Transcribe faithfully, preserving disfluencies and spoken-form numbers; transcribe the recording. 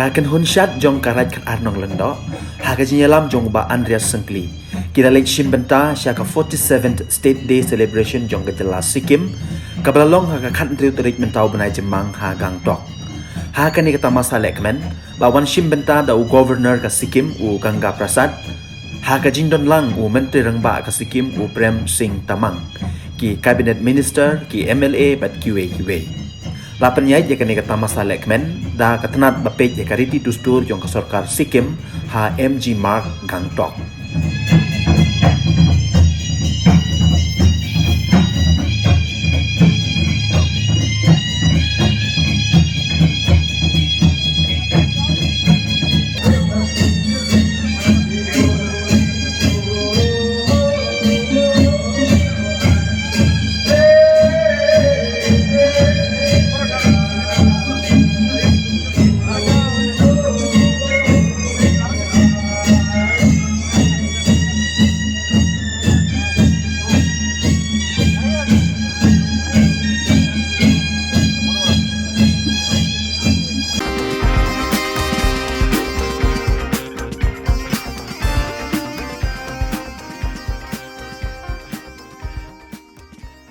Ka kynhun shad jong ka Raid Khatar Nonglyngdoh, ha ka jingïalam jong u Bah Andreas Syngkli, ki la leit shim bynta sha ka forty-seventh State Day Celebration jong ka jylla Sikkim, kaba la long ha ka khathynriew tarik mynta u bnai Jymmang ha Gangtok. Ha kane ka tamasa lehkmen, la wan shim bynta da u Governor ka Sikkim u Ganga Prasad, ha ka jingdon lang u Myntri Rangbah ka Sikkim u Prem Singh Tamang, ki Cabinet Minister, ki M L A bad kiwei kiwei. La pynïaid ïa kane ka tamasa lehkmen da ka tnat ba peit ïa ka riti dustur jong ka sorkar Sikkim ha M G Marg, Gangtok.